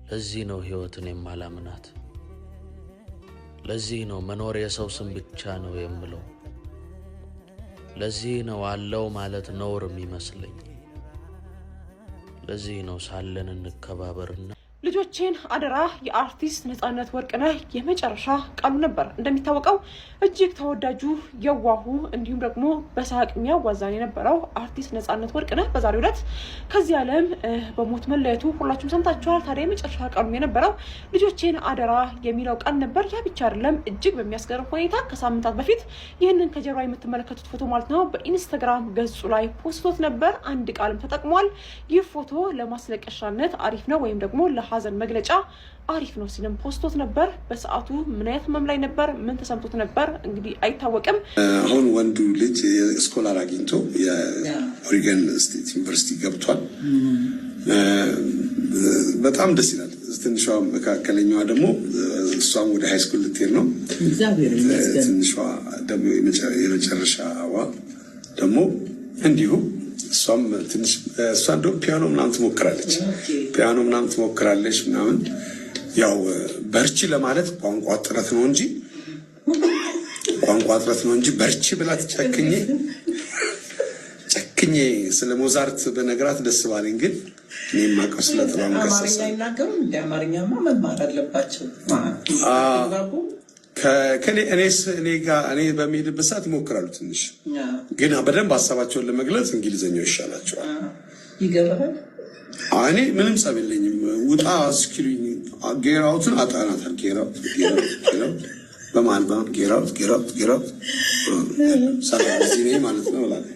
ለዚህ ነው ሕይወትን የማላምናት። ለዚህ ነው መኖር የሰው ስም ብቻ ነው የምለው። ለዚህ ነው አለው ማለት ነውር የሚመስለኝ። ለዚህ ነው ሳለን እንከባበርና "ልጆቼን አደራ" የአርቲስት ነጻነት ወርቅነህ የመጨረሻ ቃሉ ነበር። እንደሚታወቀው እጅግ ተወዳጁ፣ የዋሁ እንዲሁም ደግሞ በሳቅ የሚያዋዛን የነበረው አርቲስት ነጻነት ወርቅነህ በዛሬው ዕለት ከዚህ ዓለም በሞት መለየቱ ሁላችሁም ሰምታችኋል። ታዲያ የመጨረሻ ቃሉ የነበረው "ልጆቼን አደራ" የሚለው ቃል ነበር። ያ ብቻ አይደለም፣ እጅግ በሚያስገርም ሁኔታ ከሳምንታት በፊት ይህንን ከጀርባ የምትመለከቱት ፎቶ ማለት ነው በኢንስታግራም ገጹ ላይ ፖስቶት ነበር። አንድ ቃልም ተጠቅሟል። ይህ ፎቶ ለማስለቀሻነት አሪፍ ነው ወይም ደግሞ ለሀዘን መግለጫ አሪፍ ነው ሲልም ፖስቶት ነበር። በሰዓቱ ምን አይነት ህመም ላይ ነበር? ምን ተሰምቶት ነበር? እንግዲህ አይታወቅም። አሁን ወንዱ ልጅ scholar አግኝቶ የ Oregon State University ገብቷል። በጣም ደስ ይላል። ትንሿ መካከለኛዋ ደግሞ እሷም ወደ high school ልትሄድ ነው። ትንሿ ደግሞ የመጨረሻዋ ደግሞ እንዲሁ እሷም ትንሽ እሷ እንደውም ፒያኖ ምናምን ትሞክራለች፣ ፒያኖ ምናምን ትሞክራለች ምናምን። ያው በርቺ ለማለት ቋንቋ እጥረት ነው እንጂ በርቺ ብላት ጨክኜ ጨክኜ ስለ ሞዛርት በነግራት ደስ ባለኝ፣ ግን እኔ የማውቀው ስለ ጥላሁን ገሰሰ። አማርኛ አይናገሩም? እንደ አማርኛማ መማር አለባቸው። እኔ ጋር እኔ በሚሄድበት ሰዓት ይሞክራሉ ትንሽ፣ ግን በደንብ ሀሳባቸውን ለመግለጽ እንግሊዝኛው ይሻላቸዋል። ይገባል። እኔ ምንም ጸብ የለኝም። ውጣ እስኪሉኝ get out ን አጣናታል። Get out, get out, get out በመሀል በመሀል get out, get out, get out፣ ሰላም እዚህ ነኝ ማለት ነው እላለሁ።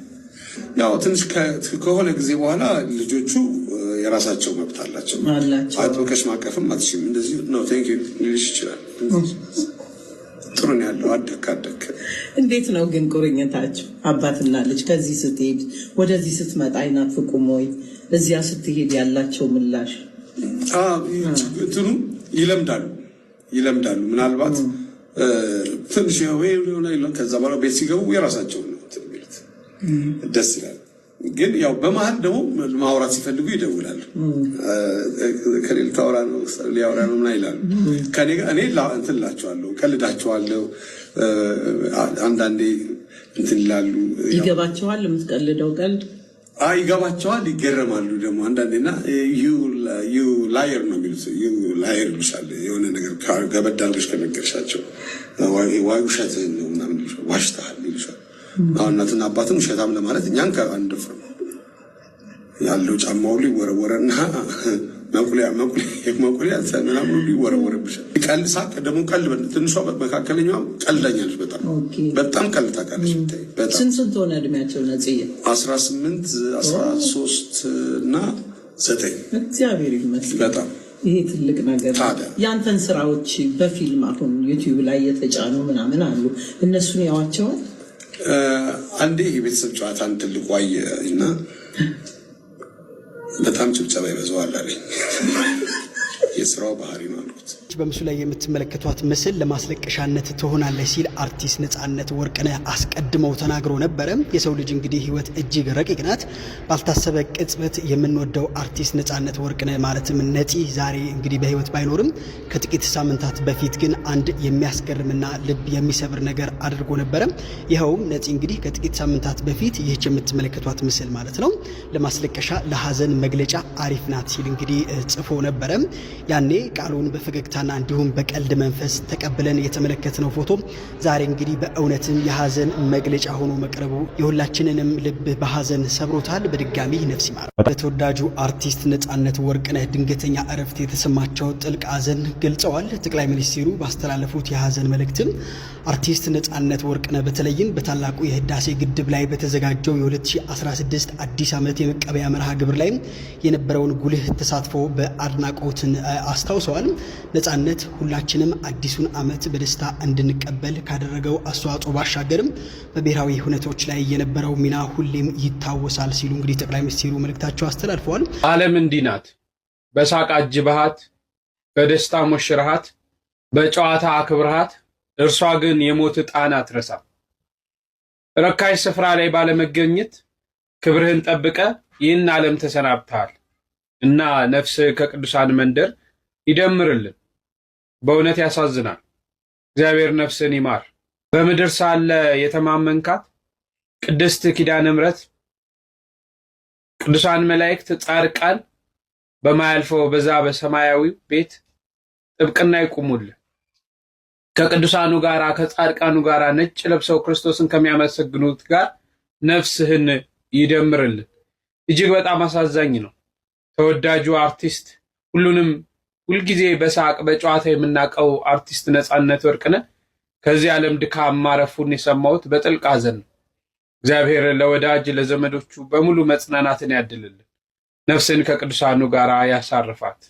ያው ትንሽ ከሆነ ጊዜ በኋላ ልጆቹ የራሳቸው መብት አላቸው። አጥብቀሽ ማቀፍም አትችይም። እንደዚህ ነው thank you ሊልሽ ይችላል። ጥሩ ነው ያለው። አደክ አደክ። እንዴት ነው ግን ቁርኝታችሁ አባትና ልጅ? ከዚህ ስትሄድ ወደዚህ ስትመጣ አይናፍቁም ወይ? እዚያ ስትሄድ ያላቸው ምላሽ? እንትኑ ይለምዳሉ ይለምዳሉ። ምናልባት ትንሽ ሆነ፣ ከዛ በኋላ ቤት ሲገቡ የራሳቸው ነው የሚሉት። ደስ ይላል። ግን ያው በመሀል ደግሞ ማውራት ሲፈልጉ ይደውላሉ። ከሌል ታወራ ነው ሊያወራ ነው ምናምን ይላሉ። እኔ እንትን እላቸዋለሁ፣ ቀልዳቸዋለሁ። አንዳንዴ እንትን ይላሉ። ይገባቸዋል የምትቀልደው ቀልድ? ይገባቸዋል፣ ይገረማሉ ደግሞ አንዳንዴ እና "You liar" ነው የሚሉት። "You liar" ይሉሻል። የሆነ ነገር ገበድ አድርገሽ ከነገርሻቸው ዋይ ውሸትህን ነው ምናምን ይሉሻል። ዋሽተሃል ይሉሻል። አሁን እናትና አባትን ውሸታም ለማለት እኛን አንደፍርም። ያለው ጫማ ሁሉ ይወረወረና መቁሊያ መቁሊያ ምናምን ሁሉ ይወረወረብሻል። ቀልድ ሳቅ ደግሞ ቀልድ ትንሿ መካከለኛዋ ቀልዳኛለች። በጣም በጣም ቀልድ ታውቃለች። በጣም። ስንት ስንት ሆነ እድሜያቸው ነጽዬ? 18፣ 13 እና 9። እግዚአብሔር ይመስገን። በጣም። ይሄ ትልቅ ነገር ነው። ታዲያ። ያንተን ስራዎች በፊልም አሁን ዩቲዩብ ላይ የተጫኑ ምናምን አሉ። እነሱን ያዋቸዋል? አንዴ የቤተሰብ ጨዋታን ትልቁ አየ እና በጣም ጭብጨባ ይበዛዋል አለኝ። የስራው ባህሪ ነው አልኩት። በምስሉ ላይ የምትመለከቷት ምስል ለማስለቀሻነት ትሆናለች ሲል አርቲስት ነጻነት ወርቅነህ አስቀድመው ተናግሮ ነበረ። የሰው ልጅ እንግዲህ ሕይወት እጅግ ረቂቅ ናት። ባልታሰበ ቅጽበት የምንወደው አርቲስት ነጻነት ወርቅነህ ማለትም ነፂ ዛሬ እንግዲህ በሕይወት ባይኖርም ከጥቂት ሳምንታት በፊት ግን አንድ የሚያስገርምና ልብ የሚሰብር ነገር አድርጎ ነበረ። ይኸውም ነፂ እንግዲህ ከጥቂት ሳምንታት በፊት ይህች የምትመለከቷት ምስል ማለት ነው ለማስለቀሻ፣ ለሀዘን መግለጫ አሪፍ ናት ሲል እንግዲህ ጽፎ ነበረ። ያኔ ቃሉን በፈገግታና እንዲሁም በቀልድ መንፈስ ተቀብለን የተመለከትነው ፎቶ ዛሬ እንግዲህ በእውነትም የሀዘን መግለጫ ሆኖ መቅረቡ የሁላችንንም ልብ በሀዘን ሰብሮታል። በድጋሚ ነፍስ ይማር። በተወዳጁ አርቲስት ነጻነት ወርቅነህ ድንገተኛ እረፍት የተሰማቸው ጥልቅ ሀዘን ገልጸዋል። ጠቅላይ ሚኒስትሩ ባስተላለፉት የሀዘን መልእክትም አርቲስት ነጻነት ወርቅነህ በተለይም በታላቁ የህዳሴ ግድብ ላይ በተዘጋጀው የ2016 አዲስ ዓመት የመቀበያ መርሃ ግብር ላይ የነበረውን ጉልህ ተሳትፎ በአድናቆትን አስታውሰዋል። ነጻነት ሁላችንም አዲሱን ዓመት በደስታ እንድንቀበል ካደረገው አስተዋጽኦ ባሻገርም በብሔራዊ ሁነቶች ላይ የነበረው ሚና ሁሌም ይታወሳል ሲሉ እንግዲህ ጠቅላይ ሚኒስትሩ መልእክታቸው አስተላልፈዋል። ዓለም እንዲህ ናት። በሳቅ አጅበሃት፣ በደስታ ሞሽረሃት፣ በጨዋታ አክብረሃት፣ እርሷ ግን የሞት ዕጣን አትረሳም። ርካሽ ስፍራ ላይ ባለመገኘት ክብርህን ጠብቀህ ይህን ዓለም ተሰናብተሃል እና ነፍስህ ከቅዱሳን መንደር ይደምርልን። በእውነት ያሳዝናል። እግዚአብሔር ነፍስን ይማር። በምድር ሳለ የተማመንካት ቅድስት ኪዳነ ምሕረት፣ ቅዱሳን መላእክት፣ ጻድቃን በማያልፈው በዛ በሰማያዊው ቤት ጥብቅና ይቁሙልህ። ከቅዱሳኑ ጋር፣ ከጻድቃኑ ጋር፣ ነጭ ለብሰው ክርስቶስን ከሚያመሰግኑት ጋር ነፍስህን ይደምርልን። እጅግ በጣም አሳዛኝ ነው። ተወዳጁ አርቲስት፣ ሁሉንም ሁልጊዜ በሳቅ በጨዋታ የምናውቀው አርቲስት ነፃነት ወርቅነህ ከዚህ ዓለም ድካም ማረፉን የሰማሁት በጥልቅ ሐዘን ነው። እግዚአብሔር ለወዳጅ ለዘመዶቹ በሙሉ መጽናናትን ያድልልን፣ ነፍስን ከቅዱሳኑ ጋር ያሳርፋት።